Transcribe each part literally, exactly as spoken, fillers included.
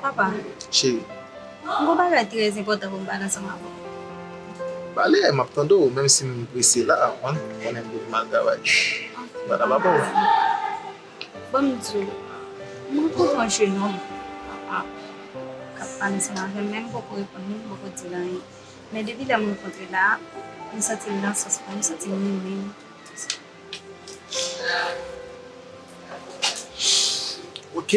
Papa, cheri, m gon bagay trè enpòtan pou m pale ansanm avè w. Pale, m ap tande w, menm si m prese la, ou konn, ou konnen m toujou mal travay. M pa ta ba w. Ban m di w, m rankontre yon jenòm, papa, k ap pale ansanm avè m, men m poko reponn li, m poko di l anyen. Men depi lè m rankontre l la, m santi l nan sans mwen, m santi l renmen m. Ok.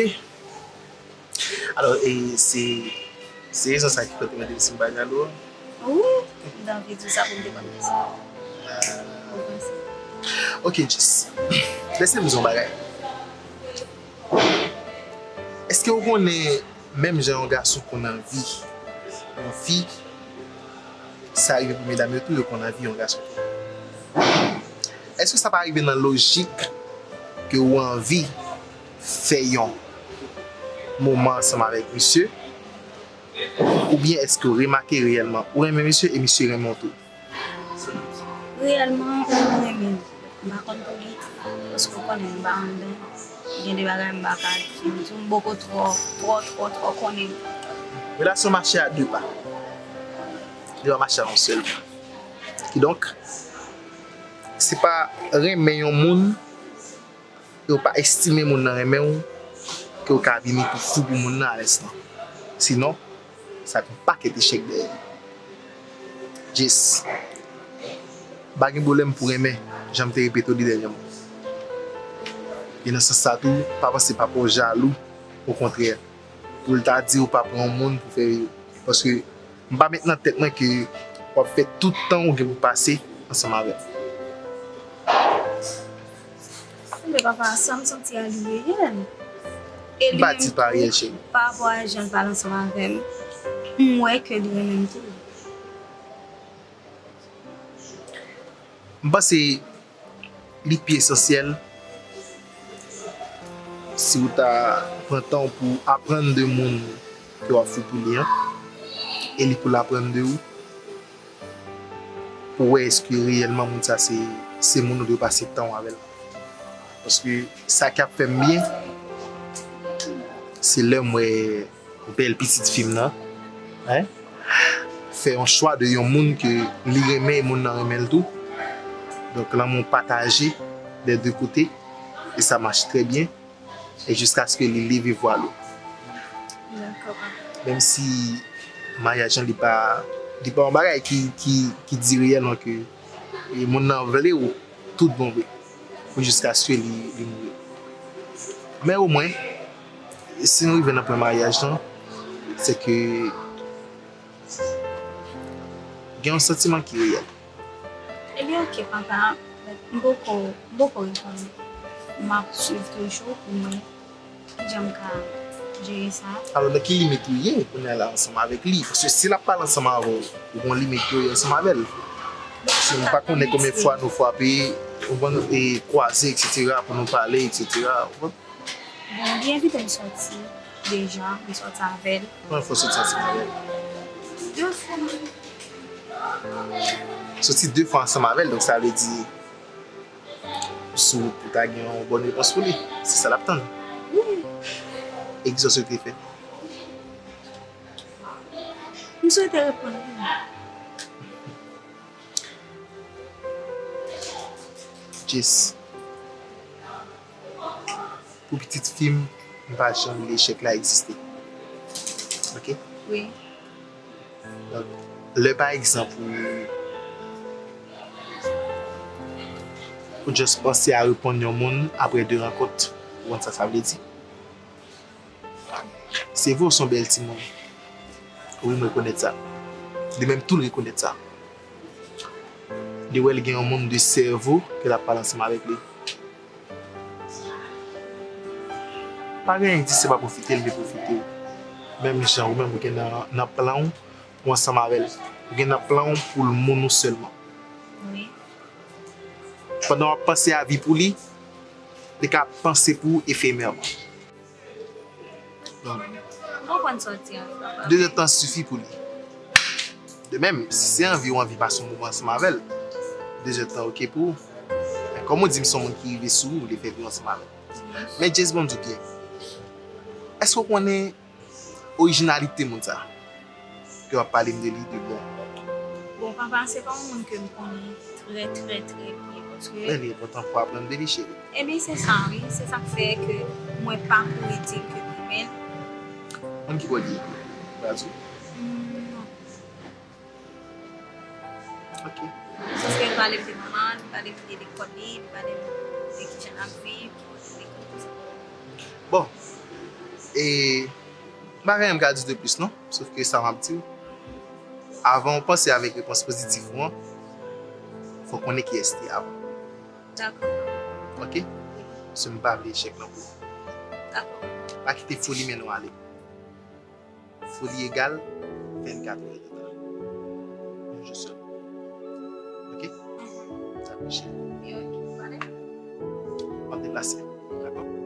Alò, e se, se rezon sa ki fè w te mande m si m pa jalou a? Wi, m t anvi di w sa pou m te konn ki sa. Ou panse? Ok, Jess. Lèse m di w yon bagay. Èske w konnen menm jan yon gason konn anvi yon fi, sa rive pou medam yo tou, yo konn anvi yon gason tou? Èske sa pa rive nan lojik ke ou anvi fè yon moman ansanm avèk misye? Oubyen èske w remake reyèlman ou renmen misye e misye renmen w tou? Reyèlman, mwen renmen l. M pa konn pou li, paske w konnen m pa anndan. Gen de bagay m pa ka di. M di w m poko twò, twò, twò, twò konnen. Relasyon mache a de pa. Li pa mache a yon sèl pa. Kidonk, se pa renmen yon moun e w pa estime moun nan renmen w, ke w ka vini pou fou pou moun nan a lenstan. Sinon, sa gen yon pakèt echèk dèyè l. Jess, m pa gen pwoblèm pou renmen, jan m te repete w li dènyèman. E nan sans sa tou, pa panse papa w jalou, okontrè, pou l ta di w pa pran yon moun pou fè, paske m pa met nan tèt mwen ke w ap fè tout tan w gen pou pase ansanm avè m. Men papa, sa m santi a li reyèl. E li menm tou, pa rapò a jan l pale ansanm avè m, m wè ke li renmen m tou. M panse li pi esansyèl si w ta pran tan w pou aprann de moun ke w ap fou pou li an, e li pou l aprann de ou, pou wè èske reyèlman moun sa se, se moun ou dwe pase tan w avè l. Paske sa k ap fè m byen, se lè m wè bèl pitit fi m nan, hein, fè yon chwa de yon moun ke li renmen e moun nan renmen l tou. Donk, lanmou pataje dè de kote, e sa mache trè byen, e jiskaske li leve vwal ou. Dakò, papa. Menm si maryaj lan, li pa, li pa yon bagay ki, ki, ki di reyèlman ke, e, moun nan vle w tout bon vre, pou jiskaske li, li mouri. Men omwen, si nou rive nan pwen maryaj lan, se ke gen yon santiman ki reyèl. Ebyen, ok, papa. M poko, m poko reponn. M ap swiv toujou pou m wè kijan m ka jere sa. Alò, nan ki limit ou ye kounye a la ansanm avèk li? Paske si l ap pale ansanm avè w, ou gon limit ou ye ansanm avè l. Si m pa konnen konbyen fwa nou fwape, ou konn, e kwaze, etsetera, pou nou pale, etsetera, ou konn? Bon, li envite m sòti deja, m sòti avè l. Konbyen fwa w sòti ansanm avè l? De fwa. Sòti de fwa ansanm avè l, donk sa vle di, sou pou ta gen yon bòn repons pou li. Se sa l ap tann. Wi. E kisa w swete fè? M swete reponn li. Jess, pou pitit fi m, m pa janm vle echèk la egziste. Ok? Wi. Donk, lè pa egzanp ou, ou just panse a reponn yon moun apre de rankont, ou konn sa sa vle di? Se vre w se yon bèl timoun. Wi, m rekonèt sa. Li menm tou l rekonèt sa. Li wè l gen yon moun de sèvo ke l ap pale ansanm avèk li. Pa gen anyen ki di se pa pwofite l vle pwofite w. Menm jan ou menm ou gen nan, nan plan w pou ansanm avè l. Ou gen nan plan w pou l moun ou sèlman. Wi. Pandan w ap panse a vi pou li, li ka panse pou ou efemèman. Donk, m konprann sa w di a, wi, papa. De zèdtan sifi pou li. De menm, si se anvi ou anvi pase yon moman ansanm avè l, de zèdtan oke pou ou. Men kòm ou di m se yon moun ki rive sou ou, ou vle fè vi ansanm avè l. Men Jess, ban m di w byen. Èske w konnen orijinalite moun sa ke w ap pale m de li de bon? Bon, papa se pa yon moun ke m konnen trè trè trè byen paske Men li enpòtan pou aprann de li, cheri. Ebyen se sa wi, se sa k fè ke mwen pa kouri di l ke m renmen l. Moun ki bò l ye? Ou pral di? Hmm, non. Ok. Paske l pale m de manman, l pale m de lekòl li, l pale m de kijan l ap viv, ki kote l lekòl, tout sa. Bon, e m pa gen anyen m ka di de plis non, sof ke sa m ap di w, avan w panse avèk repons pozitif ou an, fò w konnen kiyès li avan. Dakò. Ok? Se m pa vle echèk lan pou ou. Dakò. Pa kite foli mennen w ale. Foli egal vennkat è de tan. Yon jou sèl. Ok? Sa peche. Yo, ok, pale. M ap deplase. Dakò?